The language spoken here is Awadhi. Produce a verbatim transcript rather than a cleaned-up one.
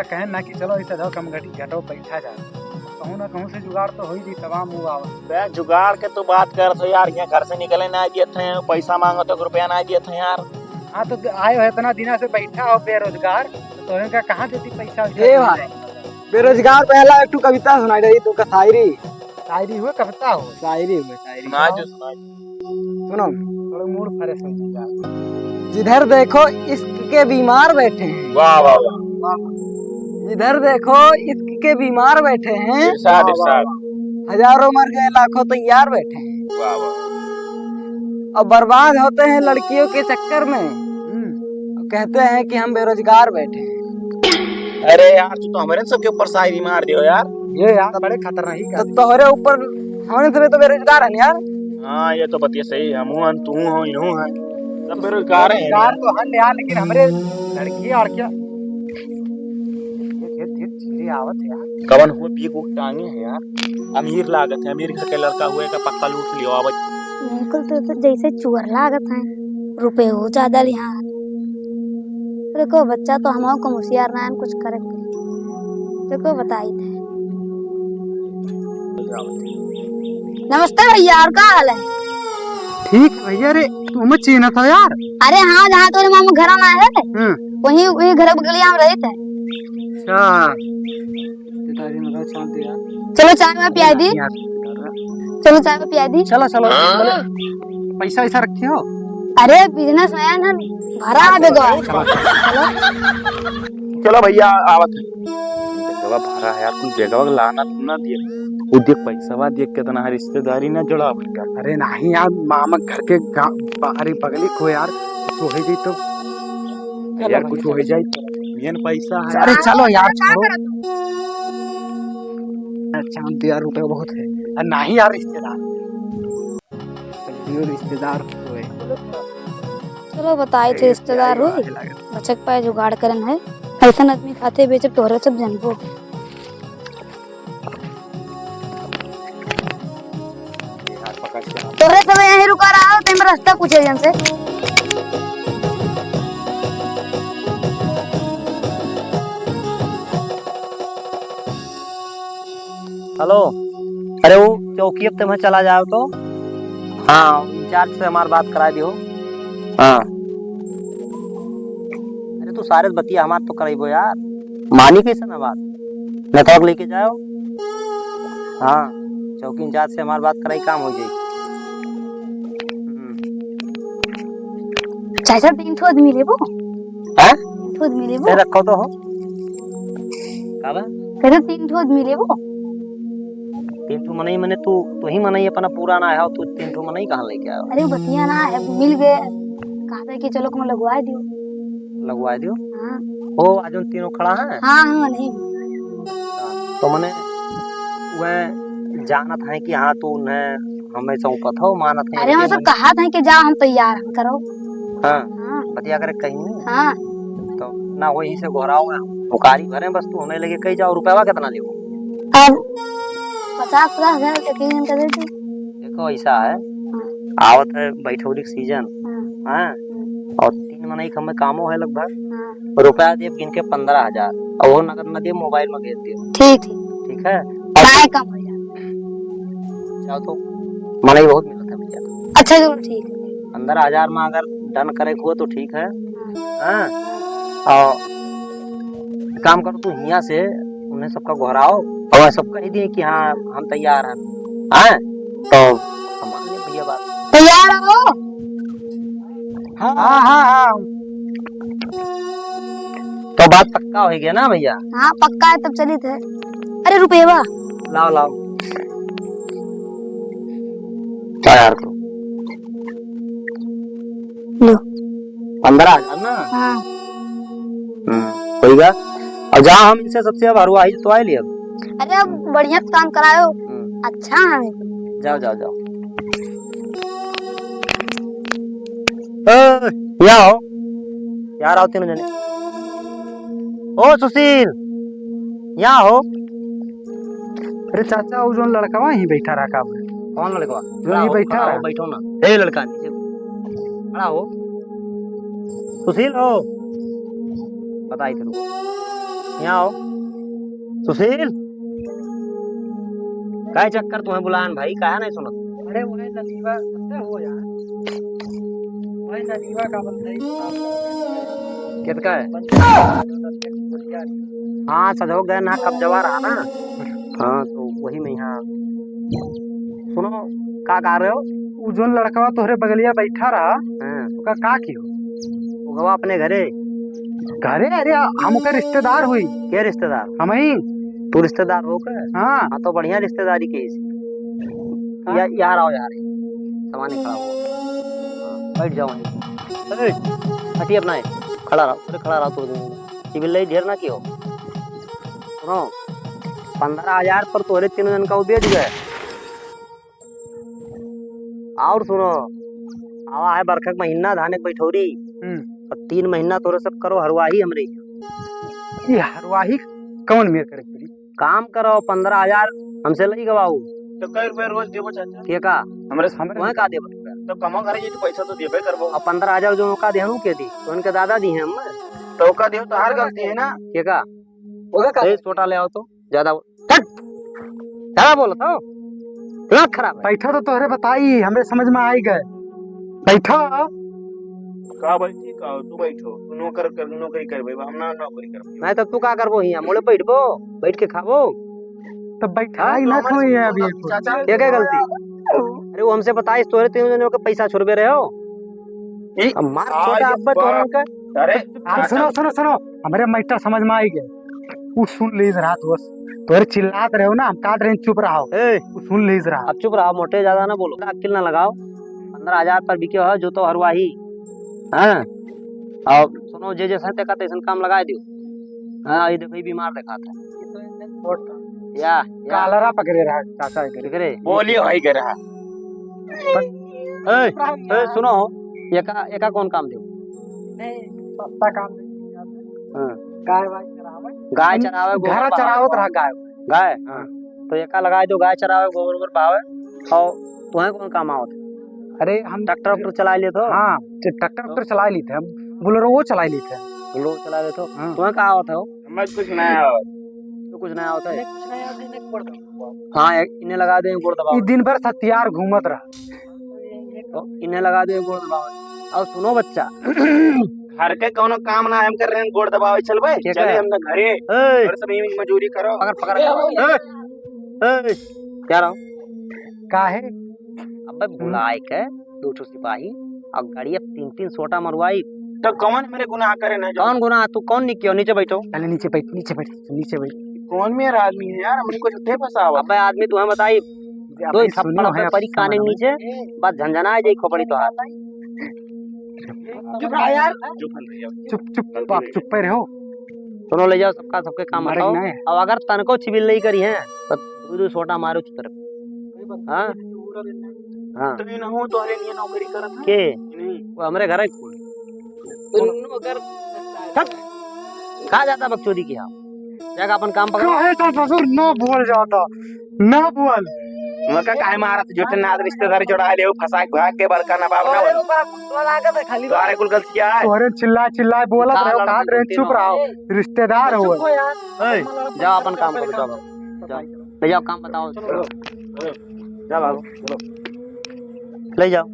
कहेन ना कि चलो इसे धो कम घटी घटो बैठा जाए, कहूँ ना कहूँ से जुगाड़ तो हो ही जी, तमाम वो आवा। बे, जुगाड़ के तू बात करत हो यार, यहाँ घर से निकले ना दियत हैं, पैसा मांगत हो, रुपया ना दियत हैं यार। हाँ, तो आए हो इतना दिना से बैठा हो बेरोजगार, तो तोहरे का कहाँ देती पैसा वैसा? ए भाई, बेरोजगार पहला एक ठो कविता सुनाई रही, तो का शायरी। शायरी हुए, कविता हो? शायरी हुए, शायरी। सुना जो, सुना जो। सुनो। थोड़ा मूड फ्रेश हो जाएगा। जिधर देखो इश्क के बीमार बैठे हैं। वाह, वाह, वाह। जिधर देखो इश्क के बीमार बैठे हैं। इरशाद, इरशाद। हजारों मर गए, लाखों तैयार बैठे हैं। वाह, वाह। और बर्बाद होते हैं लड़कियों के चक्कर में। हम्म। और कहते हैं कि हम बेरोजगार बैठे हैं। अरे यार, तू तो हमरे सबके ऊपर शायरी मार दियो यार। ये यार, बड़े खतरनाक ही तो तोहरे ऊपर, हमरे सबे तो बेरोजगार हन यार। हाँ, ये तो बतिया सही है। हमहू हन, तू हो, इनहू है, सब बेरोजगार हैं। बेरोजगार तो हन यार, लेकिन हमरे लड़की और क्या, धीरे, धीरे, धीरे आवत है यार। कवन हुआ, पीक उक टांगे है यार। अमीर लागत है, अमीर घर के लड़का हुए का पक्का लूट लियो, आवत। बिल्कुल, तो, तो जैसे चोर लागत है, रुपये हो ज्यादा लिहा। रुको बच्चा, तो हम कम होशियार ना है, कुछ करे के। रुको बताई थे। नमस्ते भैया, और का हाल है? ठीक है भैया, रे तू हमें चिन्हत हो यार? अरे हाँ, जहाँ तोरे मामा घर आना है, हम्म। वहीं, वहीं घर बगलिया में रहते हैं। अच्छा। रिश्तेदारी में रहो, शांति यार। चलो चाय वाय पिया दी। यार। चलो चाय वाय पिया दी। चलो, चलो, बोले, पैसा वैसा रखे हो? अरे business में है ना, भरा है बेगवा। चलो, चलो। चलो भैया, आवत है। बेगवा भरा है यार, कुल बेगवा के लाना तू ना दिए। वो देख पैसा देख कितना है, रिश्तेदारी ना जोड़ा भैया। अरे नहीं यार, मामा घर के गा-, बा-, अरे बगली को यार, कुछ हो जाई तो। चलो यार, भैया, कुछ हो जाई तो। मेन पैसा है। अरे चलो यार, छोड़ो। चांद यार, रुपया बहुत है। अरे नहीं यार, रिश्तेदार। चलियो, रिश्तेदार हुए। चलो, बताई थे, ए, रिश्तेदार क्या हुई। बात है, लागत। बचक पाए जुगाड़ करन है। ऐसन आदमी खाते बेचब तोहरे सब जनबो। तोहरे सब यहीं रुका रहा, तेम रास्ता पूछे जन से। हेलो, अरे वो चौकी अब तुम्हें चला जाओ तो। हाँ, इंचार्ज से हमार बात करा दियो। हाँ। अरे तू सारे बतिया हमार तो करइबो यार, मानी कैसे ना बात, नेटवर्क लेके जाओ। हाँ, चौकी इंचार्ज से हमार बात कराई, काम हो जाई। हम्म। चाचा, तीन ठो आदमी लेबो? हैं? तीन ठो आदमी लेबो? ए, रखो तो हो। का बा? कहते तीन ठो आदमी लेबो? तीन ठो मनई मने तू, तू ही मनई अपना पूरा ना है, तू तीन ठो मनई कहाँ लेके आयो? अरे, वो बतिया ना है, मिल गए, कहते कि चलो, कौन लगवा दियो। लगवा दियो? हाँ। ओ, आज उन तीनों खड़ा है? हाँ, हाँ, नहीं। अच्छा, तो मने वह जानत है कि हाँ, तू उन्हें हमें सौंपत हो, मानत है अरे, कि हम सब मने कहत हैं कि जाओ, हम तैयार हैं, करो। हाँ, हाँ। बतिया करे कहीं। हाँ। तो ना वही से घोराओ, उकारी भरे बस, तू हमें लेके कहीं जाओ, रुपया कितना लेबो? अब पचास पचास हजार के तीन दिन का दे दे। देखो, ऐसा है, हाँ। आवत है बैठौरी के सीजन, हाँ। हाँ, हम्म। और तीन मनई के हमें कामो है लगभग, हाँ। रुपया देब गिन के पन्द्रह हजार, और वो नगद न देब, मोबाइल में भेज देब। ठीक, ठीक। ठीक है? काहे कम हो जाए? जाओ तो, मनई बहुत मिलत है भैया। अच्छा, चलो, ठीक है। पन्द्रह हजार में अगर done करे को हो तो ठीक है। हाँ। हाँ? और काम करो, तू हियाँ से उन्हें सबका घोराओ और सब कह दिए कि हाँ, हम तैयार हैं। हाँ? तो हम मान लें भैया बात। तैयार हो? हाँ, हाँ, हाँ, हाँ। तो बात पक्का हो गया ना भैया? हाँ, पक्का है, तब चलित है। अरे रुपयवा। लाओ, लाओ। तैयार करो। लो। पन्द्रह हजार ना? हाँ। हम्म, होइगा। और जहाँ हम इनसे सबसे अब हरवाही तो आए लिए अब। अरे, अब बढ़िया काम करायो। हम्म। अच्छा है। जाओ, जाओ, जाओ। ए, यहाँ हो। यार, आओ तीनों जने। ओ सुशील, यहाँ हो। अरे चाचा, वो जोन लड़कवा ही बैठा रहा का? कौन लड़कवा? जो खड़ा ही हो, बैठा खड़ा हो, रहा। बैठो ना। ए लड़का, नीचे खड़ा हो। सुशील हो। बताई तेरे को। यहाँ आओ। सुशील, काय चक्कर तुम्हें बुलान भाई, काहे नहीं सुनत? अरे वही नदीवा, अरे हो यार, वही नदीवा का बनता है। कितका है? हाँ, सजो गए ना, कब्जवा रहा ना। हाँ, तो वही में यहाँ। सुनो, का कह रहे हो? उ जोन लड़कवा तोहरे बगलिया बैठा रहा, हाँ। ओका का कियो? ओकवा अपने घरे। घरे? अरे, हम ओकर रिश्तेदार हुई। के रिश्तेदार? हमही। तू रिश्तेदार हो के? हाँ। हाँ, तो बढ़िया रिश्तेदारी के इसी। हाँ। या-, यार आओ यार, सामने खड़ा हो। हाँ, बैठ जाओ वहीं। ए, हटिए अपना, खड़ा रहो, अरे खड़ा रहो, तू चिबिल्लई ढेर ना कियो। सुनो, पन्द्रह हजार पर तोहरे तीनों जन का वो बेच गए। और सुनो, आवा है बरखा के महीना, धान के बैठौरी। हम्म। और तीन महीना तोरे सब करो हरवाही हमरे। ये हरवाही कौन मेर करे पड़ी? काम करो, पन्द्रह हजार हमसे लई गवाऊ। तो कै रुपया रोज देबो चाचा? के का? हमरे से। हमरे वह का देबो? तो कमो करे जी, तो पैसा तो देबे करबो। अब पन्द्रह हजार जो का देहनु के दी, तो उनके दादा दी हैं हम। तो का दियो, तोहार गलती है ना। के का? ओका का? ए, छोटा ले आओ तो। ज्यादा बोल-, हट! ज्यादा बोलत हो? दिमाग खराब है। बैठो तो तोहरे बताई, हमरे समझ में आई गए। बैठो। का बैठी का? तू बैठो। तू नौकर कर, नौकरी करबे, हम ना नौकरी करबे। नहीं तो तू का करबो हियां? मोड़े बैठबो, बैठ के खाबो। तो बैठाई हाँ, ना तो हमारे खोई है अभी। चाचा। ये क्या गलती? अरे वो हमसे बताइस, तोहरे तीनों जने के पैसा छोड़बे रहे हो। ई अब मार आज छोटा अब्बा बाप। तोहरन का। अरे, आप सुनो, सुनो, सुनो, हमरे मैटर समझ में आई गए। उ सुन लीज रहा तू बस। तोहरे चिल्लात रहे हो ना, हम कहत रहे चुप रहो। ए। उ सुन लीज रहा। अब चुप रहो, मोटे ज्यादा ना बोलो, अक्ल ना लगाओ। पन्द्रह हजार पर बिके हो जो तो हरवाही। हाँ। अब सुनो, जे जैसे तेका तैसन काम लगाए दियो। हाँ, ये देखो, ये बीमार देखात है। या, या। कालरा पकड़े रहा चाचा के। पकड़े। बोलियो है के रहा। ए, ए, सुनो, एका, एका कौन काम देउ? नहीं, सस्ता काम दे। हाँ। गाय वाय चरावे। गाय चरावे, गोबर घर बहावे। चरावत रहा गाय। गाय? हाँ। तो एका लगाए दो, गाय चरावे, गोबर वोबर बहावे। और तुम्हें कौन काम आवत है? अरे, हम ट्रैक्टर वैक्टर चलाए लेत हो? हाँ, ट्रैक्टर वैक्टर चलाए लेत है, हम बोलेरो वो चलाए लेत है। बोलेरो चलाए लेत हो? हाँ। तुम्हें का आवत है वो? हमें कुछ नहीं आवत। तो कुछ नहीं आवत है? हमें कुछ नहीं आवत है, इन्हें गोड़ दबाओ। हाँ, एक इन्हें लगा दे, गोड़ दबाओ। ई दिन भर सतियार घूमत रहा। तो इन्हें लगा दे, गोड़ दबाओ। और सुनो बच्चा। घर के कौनो काम ना हम कर रहे हैं, गोड़ दबावे चलबे? ठीक चले है। हम तो घरे। ए! और सब यहीं मजूरी करो। पकड़, पकड़। ए! ए! क्या रहो? काहे? अबे बुलाए के दो ठो सिपाही और गाड़िया तीन तीन सोटा मरवाई। तो कौन मेरे गुनाह करे ना जो? कौन गुनाह? तू कौन नहीं कियो? नीचे बैठो। पहले नीचे बैठ, नीचे बैठ, नीचे बैठ। कौन मेरा आदमी है यार? हमने कुछ होते फंसावा। अबे आदमी तुम्हें बताई, दो ही थप्पड़ पे परी काने नीचे, बस झनझनाए जाई खोपड़ी तोहार। चुप रहा यार। चुप, चुप, आप चुप पे रहो। सुनो, ले जाओ सबका, सबके काम बताओ। अब अगर तनको छिबिल नहीं करी है, तो दो दो सोटा मारो चितर। हाँ? हाँ। तो इन्हों तोहरे लिए नौकरी करत है? के? नहीं। वो हमरे घर है कुल। तो नौकर हट। कहाँ जाता बकचोदी किया? जाके अपन काम पकड़। काहे तो ससुर न बोल जाता, न बोल। मका काहे मारत? झूठे नात रिश्तेदारी जोड़ा ले, फंसा के भाग के बड़का नवाब ना अरे बन। रुका, कुत्ता लागत है खाली। तोहरे कुल गलती क्या है? तोहरे चिल्ला चिल्ला बोलत रहो, काट रहे, चुप रहो, रिश्तेदार हो। चुप हो यार। ए, जाओ अपन काम करो, जाओ, जाओ। ले जाओ, काम बताओ। चलो, चलो, जा बाबू, चलो। ले जाओ।